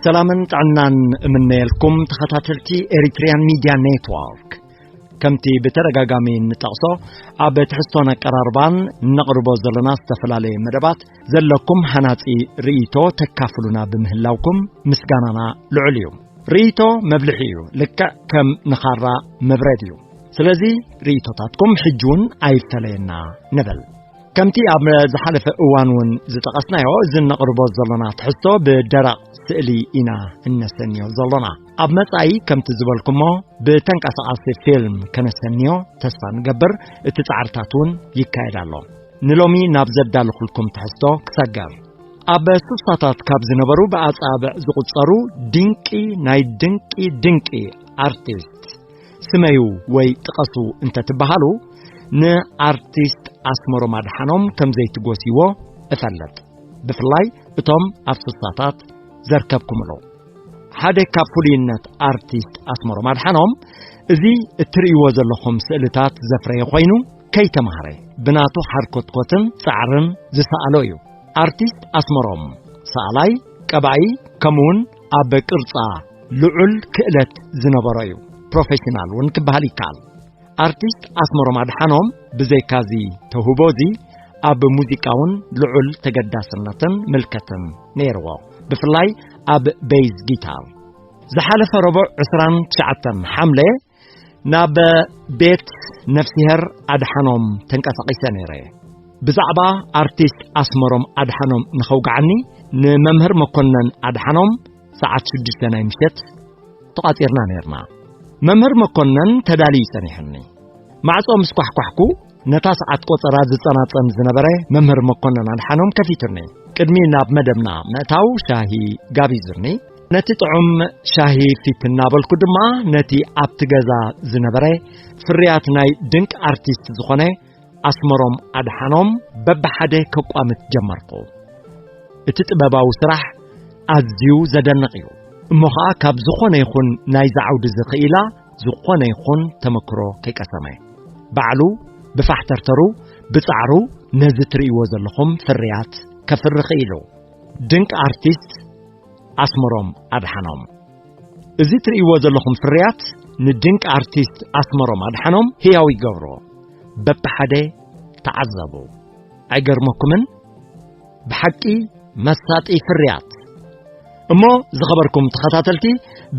ሰላምን ጥዕናን እምነየልኩም ተኸታተልቲ ኤሪትሪያን ሚድያ ኔትወርክ። ከምቲ ብተደጋጋሚ እንጠቕሶ፣ ኣብ ትሕዝቶን ኣቀራርባን እነቕርቦ ዘለና ዝተፈላለየ መደባት ዘለኩም ሃናጺ ርእይቶ ተካፍሉና ብምህላውኩም ምስጋናና ልዑል እዩ። ርእይቶ መብልሒ እዩ፣ ልክዕ ከም ንኻራ መብረድ እዩ። ስለዚ ርእይቶታትኩም ሕጂ እውን ኣይፈለየና ንብል። ከምቲ ኣብ ዝሓለፈ እዋን እውን ዝጠቐስናዮ፣ እዚ እነቕርቦ ዘለና ትሕዝቶ ብደረቕ ስእሊ ኢና እነሰንዮ ዘለና። ኣብ መጻኢ ከምቲ ዝበልኩሞ ብተንቀሳቓሲ ፊልም ከነሰንዮ ተስፋ ንገብር፣ እቲ ጻዕርታት እውን ይካየድ ኣሎ። ንሎሚ ናብ ዘዳልኹልኩም ትሕዝቶ ክሰገር። ኣብ ሱሳታት ካብ ዝነበሩ ብኣጻብዕ ዝቑጸሩ ድንቂ ናይ ድንቂ ድንቂ ኣርቲስት ስመዩ ወይ ጥቀሱ እንተትበሃሉ፣ ንኣርቲስት ኣስመሮም ኣድሓኖም ከም ዘይትጎስይዎ እፈልጥ። ብፍላይ እቶም ኣብ ሱሳታት ዘርከብኩምሉ። ሓደ ካብ ፍሉይነት ኣርቲስት ኣስመሮም ኣድሓኖም፣ እዚ እትርእይዎ ዘለኹም ስእልታት ዘፍረየ ኮይኑ፣ ከይተማህረ ብናቱ ሓርኮትኮትን ጻዕርን ዝሰኣሎ እዩ። ኣርቲስት ኣስመሮም ሰኣላይ፣ ቀባኢ፣ ከምኡውን ኣብ ቅርጻ ልዑል ክእለት ዝነበሮ እዩ። ፕሮፌሽናል እውን ክበሃል ይከኣል። ኣርቲስት ኣስመሮም ኣድሓኖም ብዘይካዚ ተውህቦ እዚ ኣብ ሙዚቃ እውን ልዑል ተገዳስነትን ምልከትን ነይርዎ። ብፍላይ ኣብ ቤዝ ጊታር። ዝሓለፈ ረቡዕ ዕስራን ትሽዓተን ሓምለ ናብ ቤት ነፍስሄር ኣድሓኖም ተንቀሳቒሰ ነይረ። ብዛዕባ ኣርቲስት ኣስመሮም ኣድሓኖም ንኸውግዓኒ ንመምህር መኮነን ኣድሓኖም ሰዓት ሽዱሽተ ናይ ምሸት ተቋጺርና ነይርና። መምህር መኮነን ተዳልዩ ጸኒሑኒ። ማዕጾ ምስ ኳሕኳሕኩ፣ ነታ ሰዓት ቆጸራ ዝጸናጸን ዝነበረ መምህር መኮነን ኣድሓኖም ከፊቱኒ። ቅድሚ ናብ መደብና ምእታው ሻሂ ጋቢዙኒ። ነቲ ጥዑም ሻሂ ፊት እናበልኩ ድማ፣ ነቲ ኣብቲ ገዛ ዝነበረ ፍርያት ናይ ድንቅ ኣርቲስት ዝኾነ ኣስመሮም ኣድሓኖም በብሓደ ከቋምት ጀመርኩ። እቲ ጥበባዊ ስራሕ ኣዝዩ ዘደንቕ እዩ። እሞ ኸኣ ካብ ዝኾነ ይኹን ናይዚ ዓውዲ እዚ ክኢላ፣ ዝኾነ ይኹን ተመክሮ ከይቀሰመ፣ ባዕሉ ብፋሕተርተሩ፣ ብጻዕሩ ነዚ ትርእይዎ ዘለኹም ፍርያት ከፍሪ ክኢሉ። ድንቅ ኣርቲስት ኣስመሮም ኣድሓኖም። እዚ ትርእይዎ ዘለኹም ፍርያት ንድንቅ ኣርቲስት ኣስመሮም ኣድሓኖም ህያው ይገብሮ። በብሓደ ተዓዘቡ። ኣይገርመኩምን? ብሓቂ መሳጢ ፍርያት። እሞ ዝኸበርኩም ተኸታተልቲ፣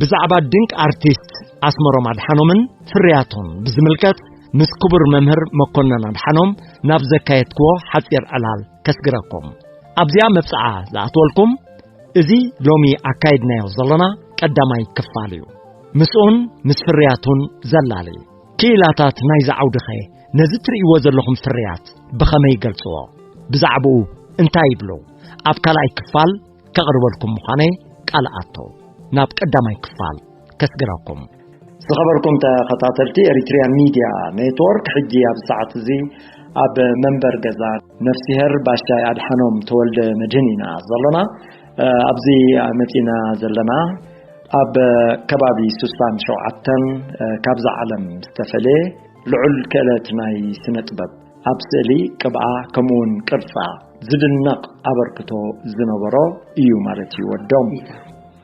ብዛዕባ ድንቅ ኣርቲስት ኣስመሮም ኣድሓኖምን ፍርያቱን ብዝምልከት፣ ምስ ክቡር መምህር መኮነን ኣድሓኖም ናብ ዘካየድክዎ ሓጺር ዕላል ከስግረኩም። ኣብዚኣ መብጽዓ ዝኣትወልኩም፣ እዚ ሎሚ ኣካይድናዮ ዘለና ቀዳማይ ክፋል እዩ። ምስኡን ምስ ፍርያቱን ዘላሊ ክኢላታት ናይዚ ዓውድኸ፣ ነዚ ትርእይዎ ዘለኹም ፍርያት ብኸመይ ይገልጽዎ? ብዛዕባኡ እንታይ ይብሉ? ኣብ ካልኣይ ክፋል ከቕርበልኩም ምዃነይ ቃል ኣቶ። ናብ ቀዳማይ ክፋል ከስግረኩም። ዝኸበርኩም ተኸታተልቲ ኤሪትሪያን ሚድያ ኔትወርክ፣ ሕጂ ኣብ ሰዓት እዚ ኣብ መንበር ገዛ ነፍስሄር ባሻይ ኣድሓኖም ተወልደ መድህን ኢና ዘለና። እ፣ ኣብዚ መጺና ዘለና ኣብ ከባቢ ስሳን ሸውዓተን፣ እ፣ ካብዛ ዓለም ዝተፈልየ ልዑል ክእለት ናይ ስነ ጥበብ ኣብ ስእሊ፣ ቅብኣ፣ ከምኡውን ቅርጻ ዝድነቕ ኣበርክቶ ዝነበሮ እዩ ማለት እዩ ወዶም።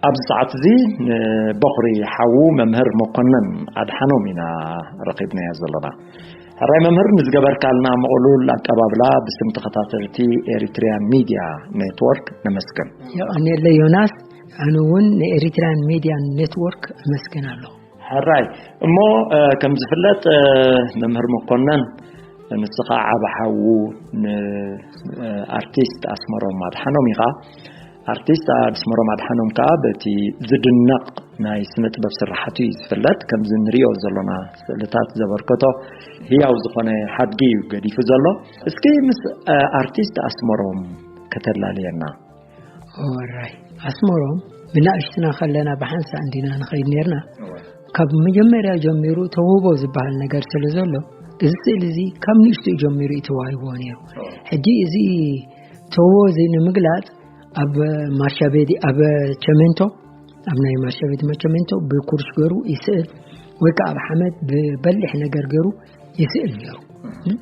ኣብዚ ሰዓት እዚ ንበኹሪ ሓዉ መምህር መኮነን ኣድሓኖም ኢና ረኺብናዮ ዘለና። ሕራይ መምህር፣ ንዝገበርካልና ምቕሉል ኣቀባብላ ብስም ተኸታተልቲ ኤሪትሪያን ሚድያ ኔትወርክ ነመስግን። የቐንየለይ ዮናስ፣ ኣነ እውን ንኤሪትሪያን ሚድያ ኔትወርክ ኣመስግን ኣለኹ። ሕራይ። እሞ፣ እ፣ ከም ዝፍለጥ፣ እ፣ መምህር መኮነን፣ ንስኻ ዓቢ ሓዉ ን-፣ እ፣ ኣርቲስት ኣስመሮም ኣድሓኖም ኢኻ። ኣርቲስት ኣስመሮም ኣድሓኖም ከኣ በቲ ዝድነቕ ናይ ስነ ጥበብ ስራሓቱ እዩ ዝፍለጥ። ከምዚ ንሪኦ ዘሎና ስእልታት ዘበርከቶ ህያው ዝኾነ ሓድጊ እዩ ገዲፉ ዘሎ። እስኪ ምስ፣ እ፣ ኣርቲስት ኣስመሮም ከተላልየና። ኦራይ። ኣስመሮም ብናእሽትና ከለና ብሓንሳእ እንዲና ንኸይድ ነርና። እወ። ካብ መጀመርያ ጀሚሩ ተውህቦ ዝበሃል ነገር ስለ ዘሎ፣ እዚ ስእሊ እዚ ካብ ንእሽትኡ ጀሚሩ እዩ ተዋሂብዎ ነይሩ። እወ። ሕጂ እዚ ተውህቦ እዚ ንምግላጽ ኣብ ማርሻ ቤዲ፣ ኣብ ቸሜንቶ፣ ኣብ ናይ ማርሻ ቤዲ ቸሜንቶ ብኩርሽ ገሩ ይስእል። ወይ ከዓ ኣብ ሓመድ ብበሊሕ ነገር ገይሩ ይስእል ነይሩ።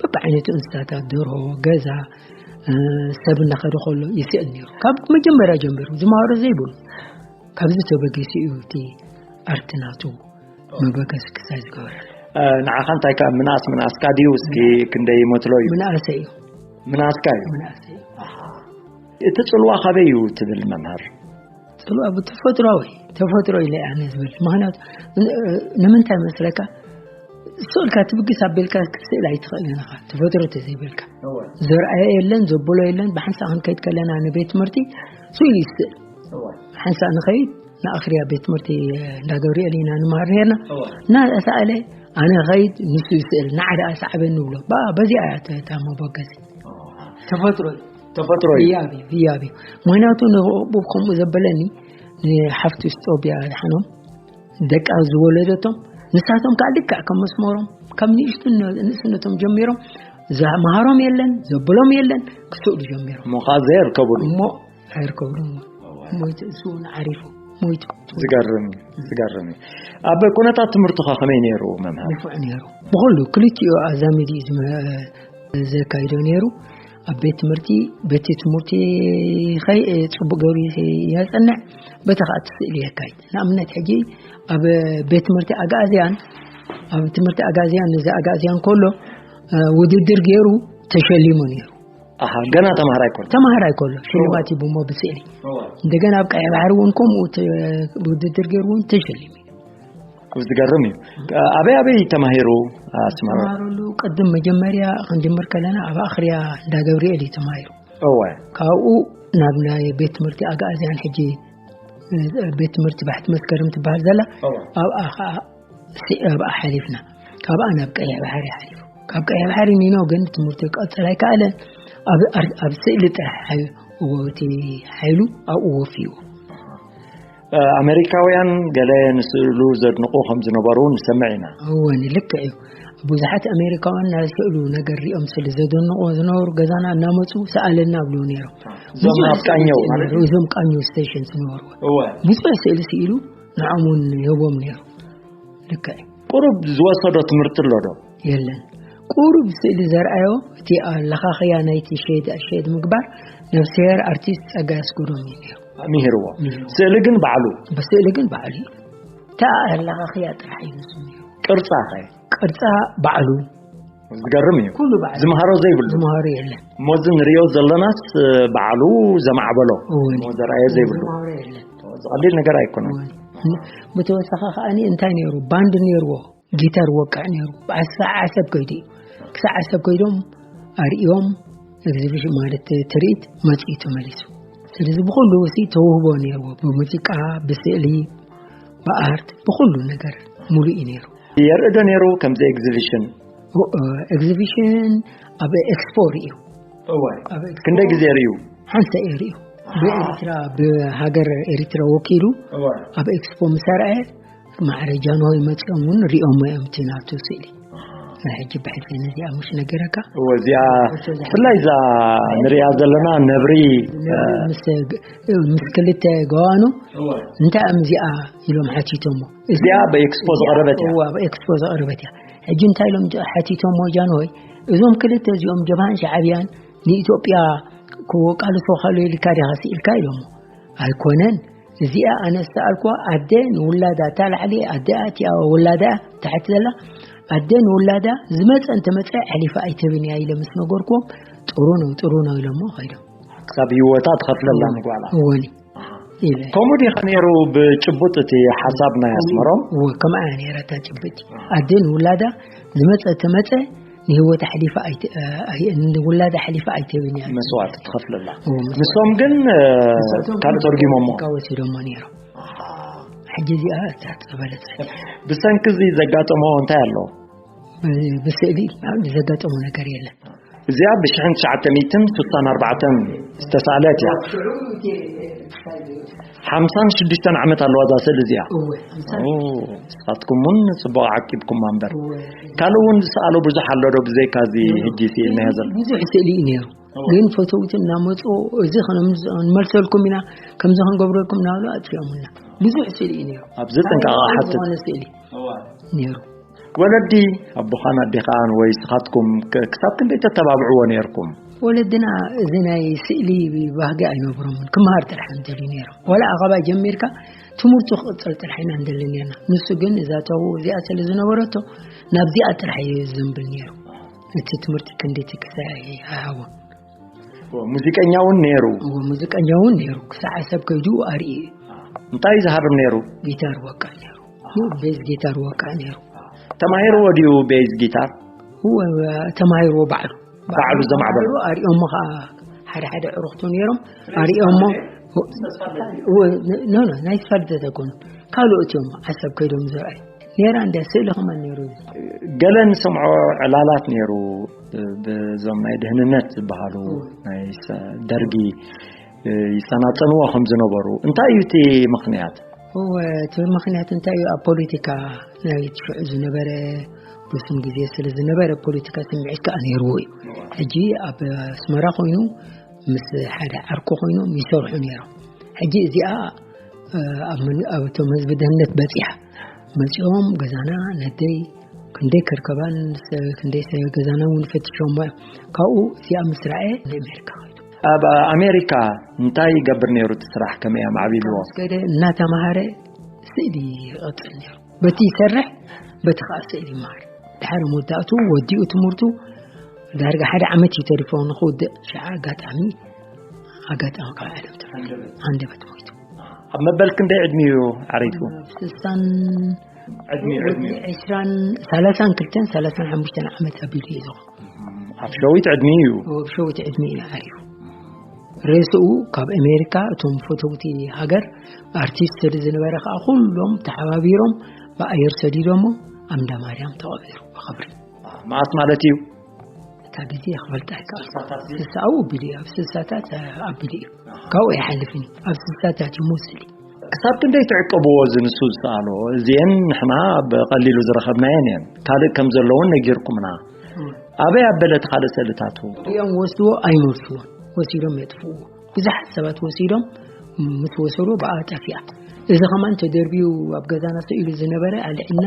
በብዓይነቱ እንስሳታት፣ ደርሆ፣ ገዛ፣ እ፣ ሰብ እናኸደ ከሎ ይስእል ነይሩ። ካብ መጀመርያ ጀሚሩ ዝመሃሮ ዘይብሉ፣ ካብዚ ተበጊሱ እዩ እቲ ኣርት ናቱ መበገሲ ክሳይ ዝገበረሉ። እ፣ ንዓኻ እንታይ ከ ምንኣስ ምንኣስካ ድዩ? እስኪ ክንደይ ይመትሎ እዩ? ምንኣሰ እዩ። ምንኣስካ እዩ? ምንኣሰ እዩ። እቲ ጽልዋ ካበይ እዩ ትብል መምህር? ጽልዋ ብተፈጥሮዊ፣ ተፈጥሮ ኢለ ኣነ ዝብል። ምኽንያቱ፣ እ፣ ንምንታይ መስለካ? ስእልካ ትብግስ ኣቢልካ ክትስእል ኣይትኽእልን ኢኻ፣ ተፈጥሮ ተዘይብልካ። እወ። ዘርኣዮ የለን፣ ዘብሎ የለን። ብሓንሳእ ክንከይድ ከለና ንቤት ትምህርቲ ስእሉ ይስእል። እወ። ሓንሳእ ንኸይድ ንኣኽርያ ቤት ትምህርቲ እንዳ ገብርኤል ኢና ንመሃር ነርና። እወ። እና ሰኣለ ኣነ ኸይድ ንሱ ይስእል፣ ንዓ ደኣ ሰዓበኒ ንብሎ። ባ-፣ በዚኣ እያ እታ፣ እታ መበገሲ። ተፈጥሮ እዩ። ተፈጥሮ እዩ። ህያብ እዩ፣ ህያብ እዩ። ምኽንያቱ ንብኡ ከምኡ ዘበለኒ ንሓፍቱ ስጦብያ ድሓኖም ደቃ ዝወለደቶም ንሳቶም ከዓ ልክዕ ከም መስመሮም ካብ ንእሽቱ ንእስነቶም ጀሚሮም ዘምሃሮም የለን፣ ዘብሎም የለን፣ ክስእሉ ጀሚሮም። እሞ ከዓ ዘየርከብሉ። እሞ ኣይርከብሉን። እዋይ። ሞይቱ፣ እሱ እውን ዓሪፉ፣ ሞይቱ። ዝገርም እዩ፣ ዝገርም እዩ። ኣብ ኩነታት ትምህርትኻ ከመይ ነይሩ መምህር? ንፉዕ ነይሩ። ብኹሉ ክልቲኡ ኣዛሚዲ እዩ ዝመ-፣ ዘካይዶ ነይሩ። ኣብ ቤት ትምህርቲ፣ በቲ ትምህርቲ ኸይ-፣ ጽቡቕ ገይሩ የጸንዕ፣ በቲ ኸኣ እቲ ስእሊ የካይድ። ንኣብነት ሕጂ ኣብ ቤት ትምህርቲ ኣግኣዝያን፣ ኣብ ትምህርቲ ኣግኣዝያን፣ ነዚ ኣግኣዝያን ከሎ፣ እ፣ ውድድር ገይሩ ተሸሊሙ ነይሩ። ኣሃ፣ ገና ተማሃራይ ከሎ? ተማሃራይ ከሎ፣ ሽልማት እወ። ሂቡሞ ብስእሊ። እወ። እንደገና ኣብ ቀይሕ ባሕሪ እውን ከምኡ ተ-፣ ውድድር ገይሩ እውን ተሸሊሙ። ዝገርም እዩ። ኣበይ ኣበይ ተማሂሩ? ኣስመራ? ተማሃረሉ ቅድም መጀመርያ ክንጅምር ከለና ኣብ ኣኽርያ እንዳ ገብርኤል እዩ ተማሂሩ። እወ። ካብኡ ናብ ናይ ቤት ትምህርቲ ኣግኣዝያን ሕጂ፣ እ፣ ቤት ትምህርቲ ባሕቲ መስከረም ትበሃል ዘላ፣ እወ። ኣብኣ ኸዓ ሲ-፣ ኣብኣ ሓሊፍና። ካብኣ ናብ ቀይሕ ባሕሪ ሓሊፉ። ካብ ቀይሕ ባሕሪ ኒኖ ግን ትምህርቱ ክቐጽል ኣይከኣለን። ኣብ ኣር-፣ ኣብ ስእሊ ጥራሕ ሓይ-፣ እዎ፣ እቲ ሓይሉ ኣብኡ ወፊዎ። እ፣ ኣሜሪካውያን ገለ ንስእሉ ዘድንቑ ከም ዝነበሩ ንሰምዕ ኢና። እወ፣ ልክዕ እዩ። ብዙሓት ኣሜሪካውያን ናይ ስእሉ ነገር ሪኦም ስለ ዘደንቑ ዝነበሩ ገዛና እናመጹ ሰኣለና ብልዎ ነይሮም። እዞም ብዙሕ ኣብ ቃኘው ስእሊ ማለት እዩ። እዞም ቃኘው ስቴሽን ዝነበሩ። እወ። ብዙሕ ስእሊ ስኢሉ ንዖም እውን ይህቦም ነይሩ። ልክዕ እዩ። ቁሩብ ዝወሰዶ ትምህርቲ ኣሎ ዶ? የለን። ቁሩብ ስእሊ ዘርኣዮ እቲ ኣለኻኽያ ናይቲ ሼድ፣ ሼድ ምግባር ነፍስሄር ኣርቲስት ጸጋይ ኣስገዶም እዩ ነይሩ። ምሂርዎ። ምሂርዎ። ስእሊ ግን ባዕሉ? ብስእሊ ግን ባዕሉ እዩ። እታ ኣለኻኽያ ጥራሕ እዩ ንሱ ነይሩ። ቅርጻ ኸ? ቅርጻ ባዕሉ። ዝገርም እዩ። ኩሉ ባዕሉ። ዝምሃሮ ዘይብሉ። ዝምሃሮ የለን። እሞ እዚ ንሪኦ ዘለናስ፣ እ፣ ባዕሉ ዘማዕበሎ። እወን። እሞ ዘርኣዮ ዘይብሉ። ዝምሃሮ የለን። ዝቐሊል ነገር ኣይኮነን። እወን። ብተወሳኺ ከኣ እንታይ ነይሩ? ባንድ ነይርዎ። ጊታር ወቃዕ ነይሩ። ብዓሳ ዓሰብ ከይዱ እዩ። ክሳዕ ዓሰብ ከይዶም ኣርእዮም፣ ኤግዚቢሽን ማለት ትርኢት መጺኡ ተመሊሱ። ስለዚ ብኹሉ ውሲ ተውህቦ ነይርዎ። ብሙዚቃ፣ ብስእሊ፣ ብኣርት፣ ብኹሉ ነገር ሙሉእ እዩ ነይሩ። የርኢ ዶ ነይሩ ከምዚ ኤግዚቢሽን? ኦ፣ ኦ፣ ኤግዚቢሽን ኣብ ኤክስፖ ርእዩ። እወ። ኣብ ኤክስፖ ክንደይ ግዜ ርእዩ? ሓንሳእ እዩ ርእዩ። ብኤሪትራ፣ ብሃገር ኤሪትራ ወኪሉ እወ። ኣብ ኤክስፖ ምስ ኣርኣየ ማዕረ ጃንሆይ መጺኦም እውን ሪኦሞ እዮም እቲ ናቱ ስእሊ። ናይ ሕጂ ብሕልፊ ነዚኣ ምሽ ነገረካ? እወ፣ እዚኣ እወ፣ ብፍላይ እዛ ንሪኣ ዘለና ነብሪ፣ ነብሪ እ፣ ምስ፣ ምስ ክልተ ገዋኑ እወ። እንታይ እዮም እዚኣ ኢሎም ሓቲቶሞ። እዚኣ ብኤክስፖ ዝቐረበት እያ። እወ፣ ኣብ ኤክስፖ ዝቐረበት እያ። ሕጂ እንታይ ኢሎም ጀ-፣ ሓቲቶሞ ጃንሆይ? እዞም ክልተ እዚኦም ጀብሃን ሻዕብያን ንኢትዮጵያ ክቃልሶ ከሎ ኢልካ ዲኻ ስኢልካ ኢሎሞ። ኣይኮነን። እዚኣ ኣነ ዝተኣልኩዋ ኣደ ንውላዳ፣ እታ ላዕሊ ኣደ እቲኣ ውላዳ፣ ታሕቲ ዘላ ኣደ ንውላዳ ዝመጸ እንተመጸ ኣሕሊፋ ኣይትህብን እያ ኢለ ምስ ነገርኩዎም፣ ጥሩ ነው፣ ጥሩ ነው ኢሎሞ ኸይዶም። ክሳብ ህይወታ ትኸፍለላ ንጓላ። እወኒ። ኢለ። ከምኡ ዲኻ ነይሩ ብጭቡጥ እቲ ሓሳብ ናይ ኣስመሮም? እወ፣ ከምኣ እያ ነይራ እታ ጭብጢ። ኣደ ንውላዳ ዝመጸ ተመጸ ንህይወት ኣሕሊፋ ኣይት-፣ ኣይ-፣ ንውላዳ ኣሕሊፋ ኣይትህብን እያ። መስዋእቲ ትኸፍለላ። እወ፣ መስዋእቲ። ንሶም ግን፣ እ፣ ንሳቶም ካልእ ተርጒሞሞ። ፖለቲካ ወሲዶሞ ነይሮም። ኣሃ። ሕጂ እዚኣ እታ ዝበለጸት። ብሰንኪ እዚ ዘጋጠሞ እንታይ ኣሎ? ብ-፣ ብስእሊ ዘጋጠሞ ነገር የለን። እዚኣ ብሽሕን ትሽዓተ ሚእትን ስሳን ኣርባዕተን ዝተሳእለት እያ። ሓምሳን ሽዱሽተን ዓመት ኣለዋ እዛ ስእሊ እዚኣ። እወ፣ ሓምሳን ኦ፣ ንስኻትኩም እውን ጽቡቕ ዓቂብኩማ እምበር። እወ። ካልእ እውን ዝሰኣሎ ብዙሕ ኣሎ ዶ ብዘይካ እዚ ሕጂ ስኢልናዮ ዘሎ? ብዙሕ ስእሊ እዩ ነይሩ። እወ። ግን ፈተውቲ እናመጹ እዚ ክንመልሰልኩም ኢና፣ ከምዚ ክንገብረልኩም እናበሉ ኣጥፊኦምና። ብዙሕ ስእሊ እዩ ነይሩ። ኣብዚ ጥንቃቐ ሓትት። ዝኾነ ስእሊ። እወ። ነይሩ። ወለዲ፣ ኣቦኻን ኣዴኻን ወይ ስኻትኩም ክ- ክሳብ ክንደይ ተተባብዕዎ ነይርኩም? ወለድና እዚ ናይ ስእሊ ባህጊ ኣይነብሮምን። ክመሃር ጥራሕ እንደልዩ ነይሮም። ዋላ ኣቐባ ጀሚርካ ትምህርቱ ክቕፅል ጥራሕ ኢና እንደሊ ነርና። ንሱ ግን እዛ ተው እዚኣ ስለ ዝነበረቶ ናብዚኣ ጥራሕ እዩ ዘንብል ነይሩ። እቲ ትምህርቲ ክንደቲ ክሳይ ኣይሃቦን። ሙዚቀኛ እውን ነይሩ። ሙዚቀኛ እውን ነይሩ። ክሳዕ ሰብ ከይዱ ኣርኢ። እንታይ ዝሃርም ነይሩ? ጊታር ወቃ ነይሩ። ቤዝ ጊታር ወቃ ነይሩ። ተማሂርዎ ድዩ ቤዝ ጊታር? ተማሂርዎ ባዕሉ። ባዕሉ ዘማዕበሉ። ኣሪኦሞ ከዓ ሓደ ሓደ ዕሩኽቱ ነይሮም። ኣሪኦሞ ኖ ኖ ናይ ስፋልት ዘይኮኑ ካልኦት እዮም። ዓሰብ ከይዶም ዝርኣዩ ነይራ እንደ ስእሊ ከማን ነይሩ። ገለ ንሰምዖ ዕላላት ነይሩ። ብዞም ናይ ድህንነት ዝበሃሉ ናይ ደርጊ ይሰናጸንዎ ከም ዝነበሩ እንታይ እዩ እቲ ምኽንያት? እወ እቲ ምኽንያት እንታይ እዩ? ኣብ ፖለቲካ ናይ ሽዑ ዝነበረ ብሱም ግዜ ስለ ዝነበረ ፖለቲካ ስምዒት ከዓ ነይርዎ እዩ። ሕጂ ኣብ ኣስመራ ኮይኑ ምስ ሓደ ዓርኩ ኮይኖም ይሰርሑ ነይሮም። ሕጂ እዚኣ ኣብቶም ህዝቢ ድህነት በፂሓ መፂኦም ገዛና ነደይ ክንደይ ከርከባን ክንደይ ገዛና እውን ፈትሾሞ። ካብኡ እዚኣ ምስራኤ ንኣሜሪካ ከይዱ። ኣብ ኣሜሪካ እንታይ ይገብር ነይሩ እቲ ስራሕ? ከመይ ኣማዕቢልዎ? ስገደ እናተማሃረ ስእሊ ይቐፅል ነይሩ። በቲ ይሰርሕ በቲ ከዓ ስእሊ ይመሃር። ድሓር መወዳእቱ ወዲኡ ትምህርቱ ዳርጋ ሓደ ዓመት እዩ ተሪፎ ንክውድእ። ሸዓ ኣጋጣሚ ኣጋጣሚ ካብ ዓለም ተፈ ሃንደበት ሞይቱ። ኣብ መበል ክንደይ ዕድሚኡ ዓሪፉ? ስሳን ዕድሚኡ ዕድሚኡ ዕስራን ሰላሳን ክልተን ሰላሳን ሓሙሽተን ዓመት ኣቢሉ እዩ ዝኾን። ኣብ ሸዊት ዕድሚኡ እዩ። ኣብ ሸዊት ዕድሚኡ እዩ ዓሪፉ። ሬስኡ ካብ ኣሜሪካ እቶም ፈተውቲ ሃገር ኣርቲስት ስለ ዝነበረ ከዓ ኩሎም ተሓባቢሮም ብኣየር ሰዲዶሞ ኣምዳ ማርያም ተቐቢሩ ብኽብሪ። መዓስ ማለት እዩ? እታ ግዜ ክፈልጣ ይከኣል። ስሳታት እዩ? ስሳኡ ኣቢሉ እዩ። ኣብ ስሳታት ኣቢሉ እዩ። ካብኡ ኣይሓልፍን እዩ። ኣብ ስሳታት እዩ ሞስሊ። ክሳብ ክንደይ ትዕቅብዎ እዚ ንሱ ዝሰኣሎ? እዚአን ንሕና ብቐሊሉ ዝረኸብናየን እየን። ካልእ ከም ዘለውን ነጊርኩምና። ኣበይ ኣበለ እቲ ካልእ ስእልታቱ? እዮም ወስድዎ ኣይመልስዎን። ወሲዶም የጥፍዎ። ብዙሓት ሰባት ወሲዶም ምስ ወሰድዎ ብኣ ጠፊኣ። እዚ ከማን ተደርቢዩ ኣብ ገዛና ስኢሉ ዝነበረ ኣልዕና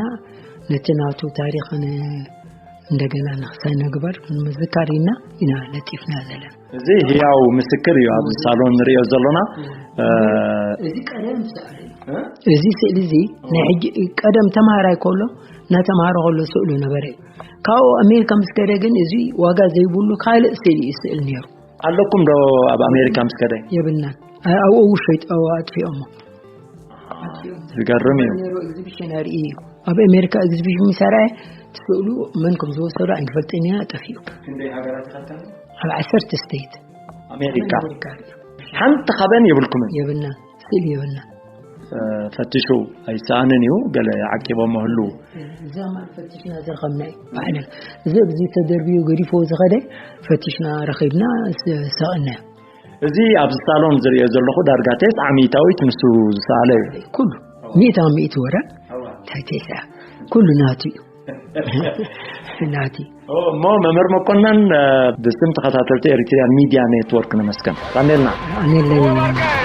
ነቲ ናቱ ታሪኽን እንደገና ንክሳይ ነግበር ንምዝካር ኢና ኢና ለጢፍና ዘለና። እዚ ህያው ምስክር እዩ ኣብዚ ሳሎን ንሪኦ ዘሎና። እዚ ቀደም ሰኣለ እዩ። እዚ ስእሊ እዚ ናይ ሕጂ ቀደም ተማሃራይ ከሎ እናተማሃረ ከሎ ስእሉ ነበረ እዩ። ካብኡ ኣሜሪካ ምስ ከደ ግን እዚ ዋጋ ዘይብሉ ካልእ ስእሊ እዩ ስእል ነይሩ። ኣለኩም ዶ ኣብ ኣሜሪካ ምስ ከደ? የብልናን። ኣብኡ ሸይጠዎ ኣጥፊኦሞ። ዝገርም እዩ። ኤግዚቢሽን ኣርኢ እዩ። ኣብ ኣሜሪካ ኤግዚቢሽን ምስ ኣርኣየ ስእሉ መን ከም ዝወሰዶ ኣይንፈልጥን ኢና ጠፊኡ። ኣብ ዓሰርተ ስቴት ኣሜሪካ ሓንቲ ካበን የብልኩምን? የብልና ስእሊ የብልና። ፈትሹ ኣይሰኣንን እዩ። ገለ ዓቂቦም ህሉ እዛ ማል ፈትሽና ዝረኸብና እዩ ባዕልና። እዚ ኣብዚ ተደርቢዩ ገዲፎ ዝኸደ ፈትሽና ረኺብና ሰቕና። እዚ ኣብዚ ሳሎን ዝሪኦ ዘለኹ ዳርጋ ቴስ ዓሚታዊት ንሱ ዝሰኣለ እዩ። ኩሉ ሚእታ ሚእቲ ወረ እንታይ ቴሳ ኩሉ ናቱ እዩ። ናቲ እሞ መምህር መኮነን ብስም ተኸታተልቲ ኤሪትሪያን ሚድያ ኔትወርክ ነመስገን። ቀንዴልና ኣሜለይ።